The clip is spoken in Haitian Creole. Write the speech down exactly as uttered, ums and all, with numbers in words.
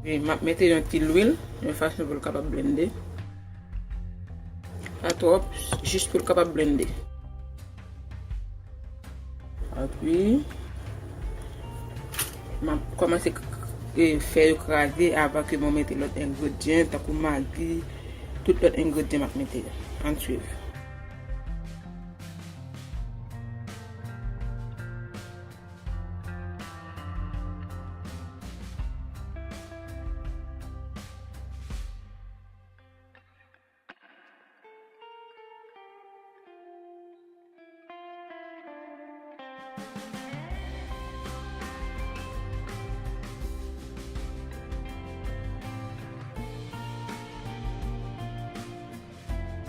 E m ap mete yon ti lwil, yon fason pou l kapab blende. Pa twòp, jis pou l kapab blende. Epi, m ap kòmanse k- k- e, fè yo kraze avan ke mwen mete lòt engredyan, tankou magi, tout lòt engredyan m ap mete yo. Ann swiv.